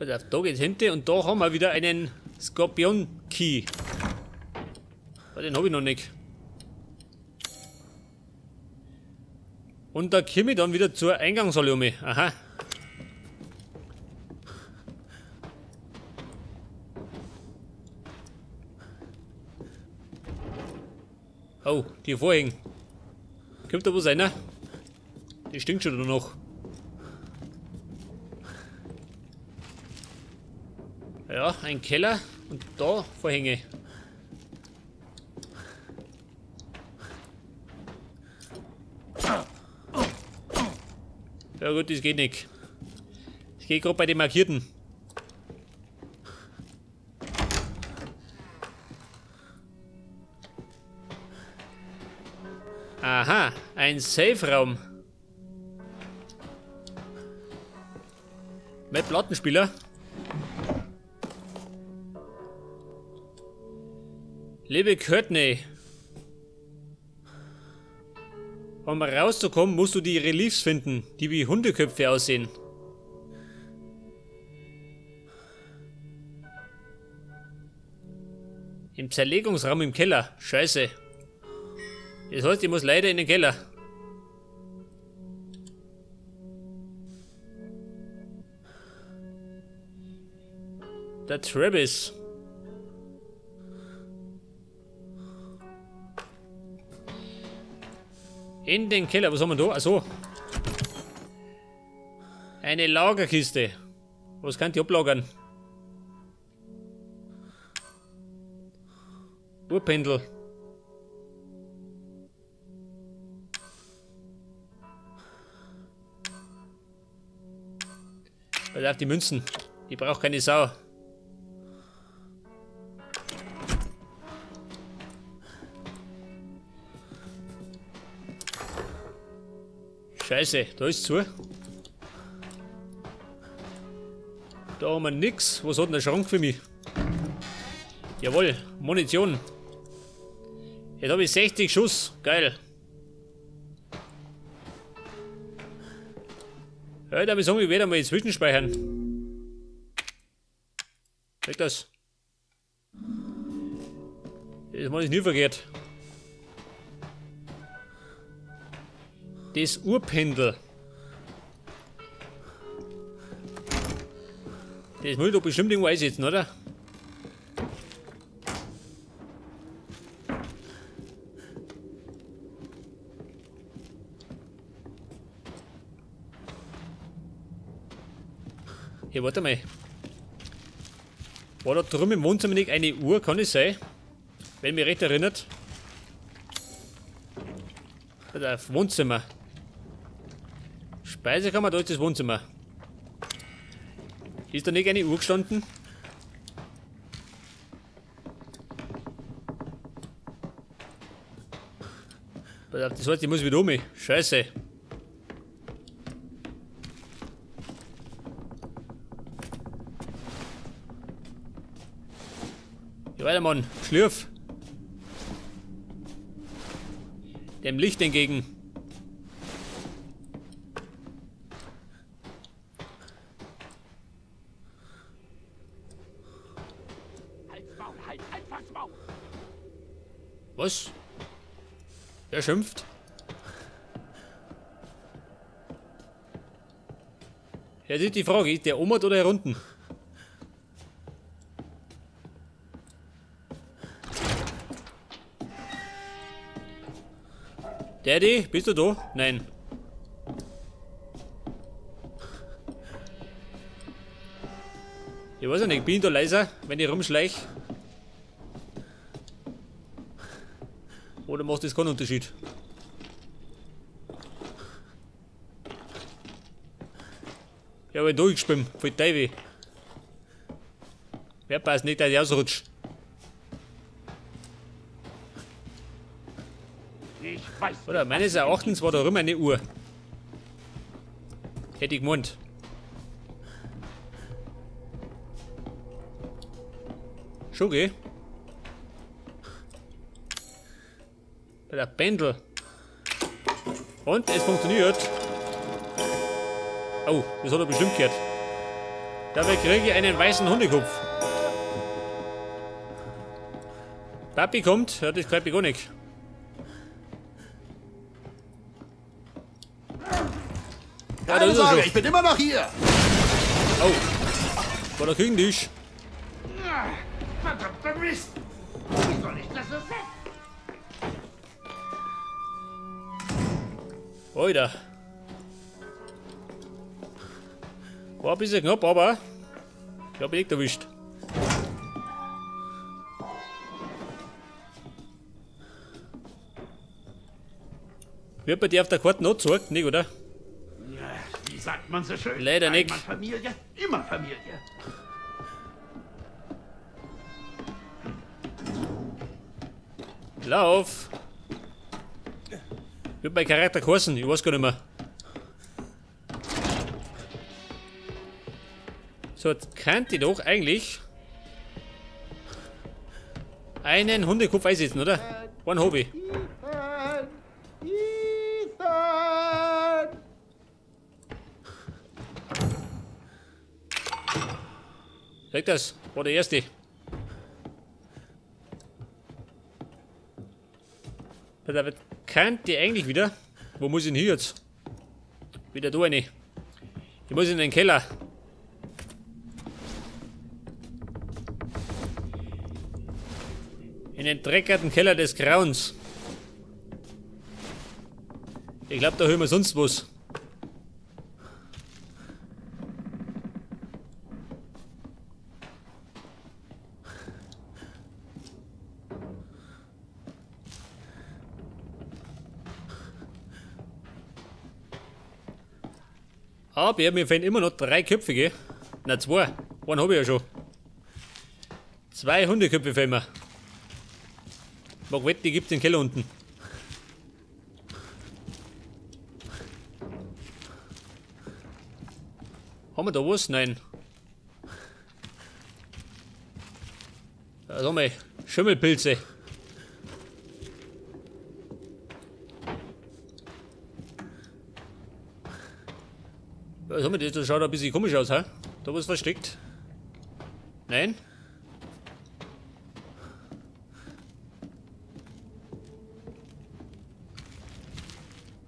Pass auf, da geht's hinten und da haben wir wieder einen Skorpion Key. Aber den habe ich noch nicht. Und da komme ich dann wieder zur Eingangshalle um. Aha. Oh, die Vorhänge. Kommt da was einer? Die stinkt schon noch. Ja, ein Keller und da Vorhänge. Ja gut, das geht nicht. Das geht gerade bei den Markierten. Aha, ein Safe-Raum. Mit Plattenspieler. Liebe Courtney, um rauszukommen, musst du die Reliefs finden, die wie Hundeköpfe aussehen. Im Zerlegungsraum im Keller. Scheiße. Das heißt, ich muss leider in den Keller. Der Travis. In den Keller, was haben wir da? Achso. Eine Lagerkiste. Was kann die ablagern? Uhrpendel. Pass auf, die Münzen. Die braucht keine Sau. Scheiße, da ist zu. Da haben wir nix. Was hat denn der Schrank für mich? Jawohl, Munition. Jetzt habe ich 60 Schuss. Geil. Ja, da ich sagen, ich werde mal zwischenspeichern. Weg das. Das mache ich nie verkehrt. Das Uhrpendel. Das muss ich doch bestimmt irgendwo einsetzen, oder? Hier, warte mal. War da drüben im Wohnzimmer nicht eine Uhr? Kann es sein? Wenn mich recht erinnert. Das Wohnzimmer. Speisekammer, da ist das Wohnzimmer. Ist da nicht eine Uhr gestanden? Das heißt, ich muss wieder um. Scheiße. Ja, weiter, Mann. Schlürf. Dem Licht entgegen. Halt's Maul, halt einfach's Maul. Was? Wer schimpft? Ja, das ist die Frage, ist der oben oder hier unten? Daddy, bist du da? Nein. Ich weiß ja nicht, bin ich da leiser, wenn ich rumschleich? Oder macht das keinen Unterschied? Ja, wenn durchgeschwimmt, voll Teufel. Wer passt nicht, dass ich ausrutsche? Ich weiß. Oder meines Erachtens war da rum eine Uhr. Hätte ich gemeint. Schon, gell? Bei der Pendel. Und es funktioniert. Oh, das hat er bestimmt gehört. Dabei kriege ich einen weißen Hundekopf. Papi kommt. Ja, das gefällt mir gar nicht. Ja, da ist er schon. Ich bin immer noch hier. Oh. War der Küchentisch. Verdammter Mist. Wie soll ich das ersetzen? Alter. War ein bisschen knapp, aber ich habe ihn nicht erwischt. Wird bei dir auf der Karte noch gezeigt, nicht, oder? Ja, wie sagt man so schön? Leider nicht. Einmal Familie, immer Familie. Lauf! Wird mein Charakter geheißen? Ich weiß gar nicht mehr. So, jetzt könnte ich doch eigentlich einen Hundekopf einsetzen, oder? One Hobby. Ethan! Sag das, war der erste. Da könnte ich eigentlich wieder. Wo muss ich denn hier jetzt? Wieder da rein. Ich muss in den Keller. In den dreckigen Keller des Grauens. Ich glaube, da hören wir sonst was. Aber mir fehlen immer noch 3 Köpfe, gell? Na, 2. Einen habe ich ja schon. 2 Hundeköpfe fehlen mir. Mag wetten, die gibt's im Keller unten. Haben wir da was? Nein. Da haben wir Schimmelpilze. Was haben wir das? Das schaut ein bisschen komisch aus, hä? Da was versteckt? Nein?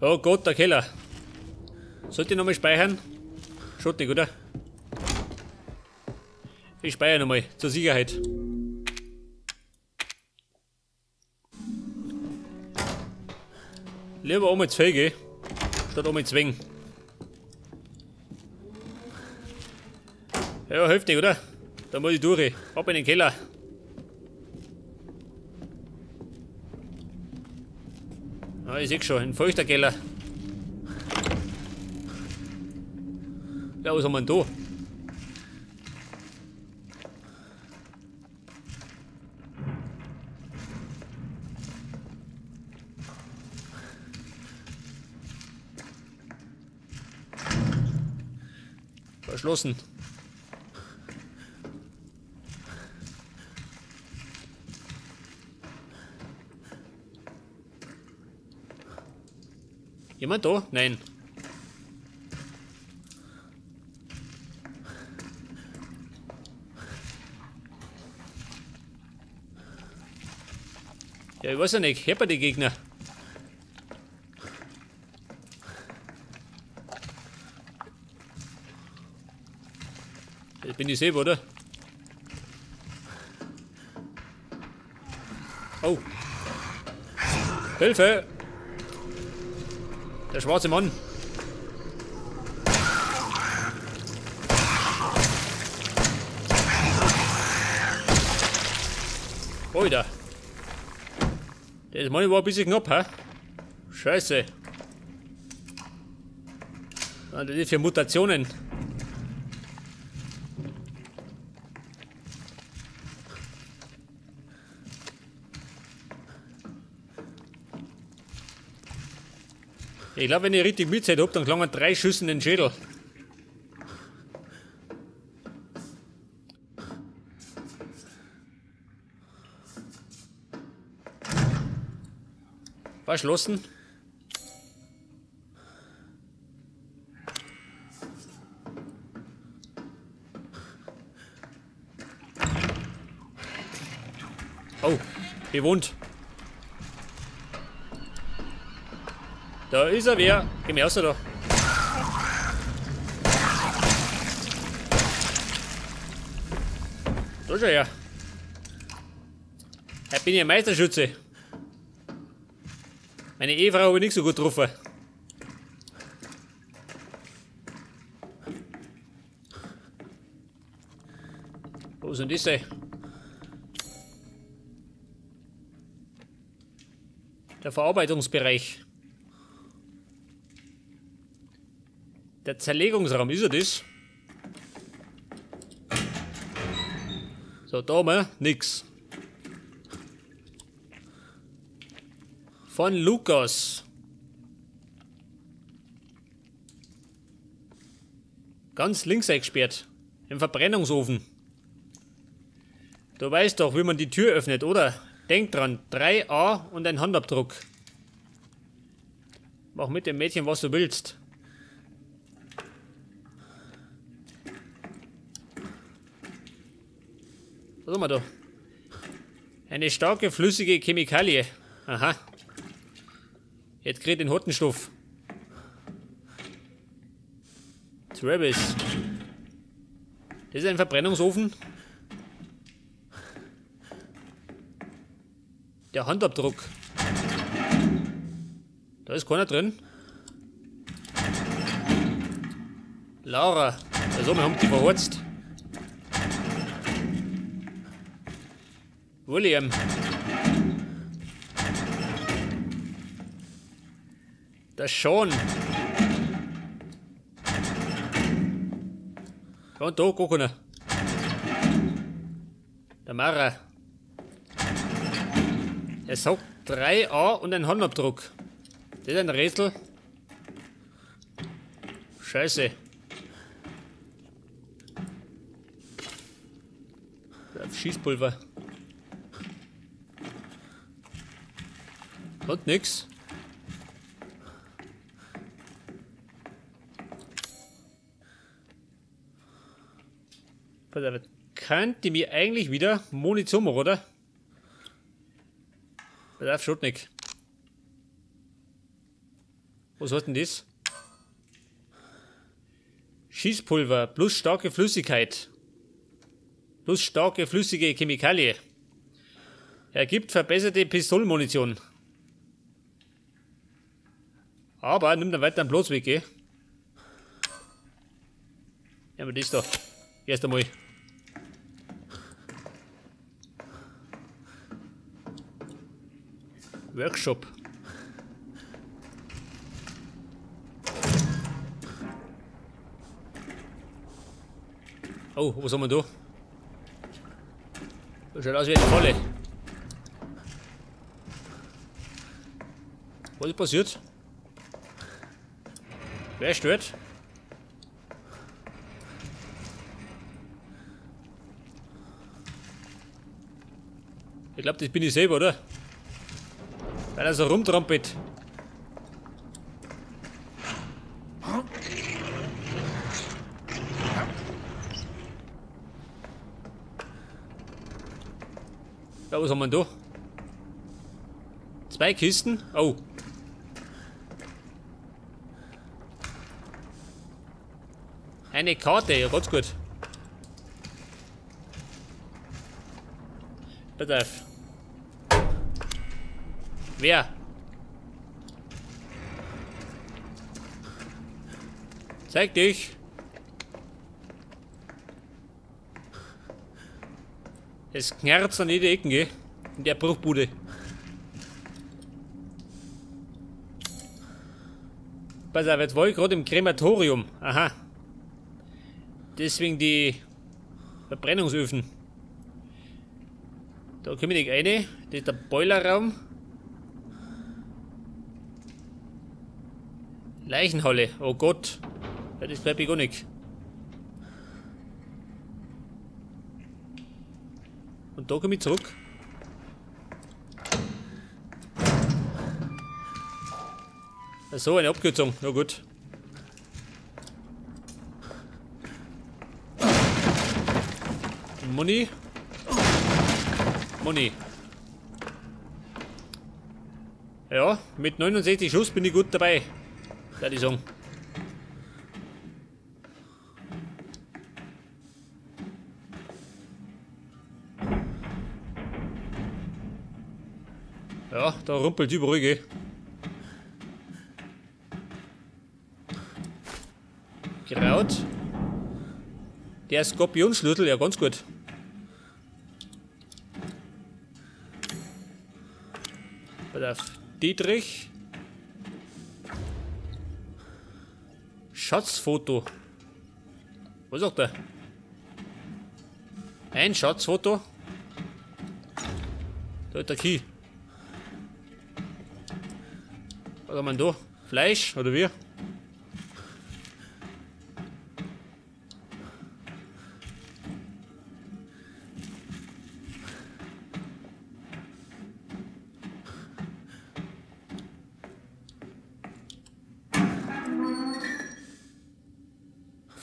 Oh Gott, der Keller. Sollte ich nochmal speichern? Schottig, oder? Ich speichere nochmal, zur Sicherheit. Lieber einmal zu viel, statt einmal zwingen. Ja, heftig, oder? Da muss ich durch. Ab in den Keller. Ah, ich seh schon, ein feuchter Keller. Ja, was haben wir denn da? Verschlossen. Jemand da? Nein. Ja, ich weiß ja nicht. Hört man die Gegner? Das bin ich selber, oder? Oh. Hilfe! Der schwarze Mann. Alter. Das Mann war ein bisschen knapp, hä? Scheiße. Das ist für Mutationen. Ich glaube, wenn ich richtig Mitzeit hab, dann klangen 3 Schüsse in den Schädel. Verschlossen. Oh, bewohnt. Da ist er wer. Geh mir raus da. Da schau her. Heute bin ich ein Meisterschütze. Meine Ehefrau habe ich nicht so gut getroffen. Wo sind das denn? Der Verarbeitungsbereich. Der Zerlegungsraum, ist er das? So, da haben wir nix. Von Lukas. Ganz links eingesperrt. Im Verbrennungsofen. Du weißt doch, wie man die Tür öffnet, oder? Denk dran, 3A und ein Handabdruck. Mach mit dem Mädchen, was du willst. Was haben wir da? Eine starke flüssige Chemikalie. Aha. Jetzt krieg ich den Hottenstoff. Travis. Das ist ein Verbrennungsofen. Der Handabdruck. Da ist keiner drin. Laura. Also, wir haben die verhorzt. William. Der Sean. Und da, gar keiner. Der Mara. Er sagt 3A und ein Handabdruck. Das ist ein Rätsel. Scheiße. Schießpulver. Und nix. Pass auf, könnte mir eigentlich wieder Munition machen, oder? Pass auf, Schotnik. Was heißt denn das? Schießpulver plus starke Flüssigkeit. Plus starke flüssige Chemikalie. Ergibt verbesserte Pistolenmunition. Aber nimm dann weiter einen Platz weg, gell? Ja, aber das da. Erst einmal. Workshop. Oh, was haben wir da? Das schaut aus wie eine Falle. Was ist passiert? Wer stört? Ich glaube, das bin ich selber, oder? Weil er so rumtrampelt. Ja, was haben wir denn da? 2 Kisten? Oh. Eine Karte, ja, ganz gut. Pass auf. Wer? Zeig dich! Es knarrt an jeder Ecke, gell? In der Bruchbude. Pass auf, jetzt war ich gerade im Krematorium. Aha. Deswegen die Verbrennungsöfen. Da komme ich nicht rein. Das ist der Boilerraum. Leichenhalle. Oh Gott. Ja, das bleibt ich gar nicht. Und da komme ich zurück. Ach so, eine Abkürzung. Na gut. Money. Money. Ja, mit 69 Schuss bin ich gut dabei. Würde ich sagen. Ja, da rumpelt überall, gell. Kraut. Der Skorpionschlüssel, ja ganz gut. Pass auf, Dietrich. Schatzfoto. Was sagt er? Ein Schatzfoto. Da ist der Key. Was haben wir denn da? Fleisch oder wie?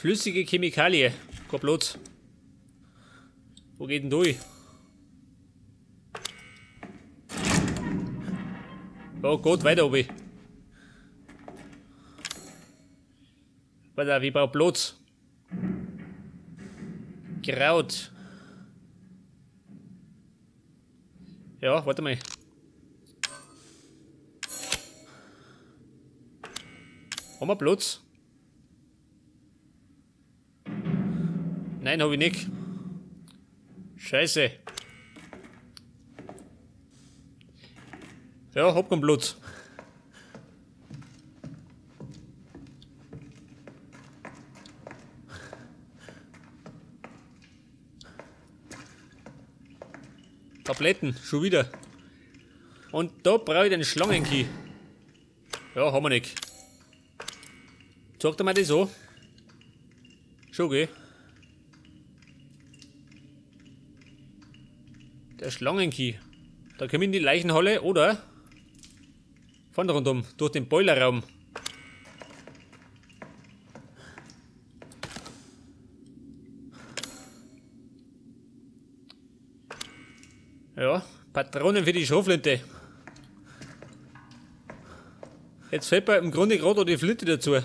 Flüssige Chemikalie. Kein Platz. Wo geht denn durch? Oh Gott, weiter oben. Warte, ich brauche Platz. Kraut. Ja, warte mal. Haben wir Platz? Nein, hab ich nicht. Scheiße. Ja, hab keinen Platz. Tabletten, schon wieder. Und da brauche ich den Schlangenkey. Ja, haben wir nicht. Zeigt er mir das so? Schon, gell? Der Schlangenkey. Da können wir in die Leichenhalle oder von rundum durch den Boilerraum. Ja, Patronen für die Schrotflinte. Jetzt fällt mir im Grunde gerade die Flinte dazu.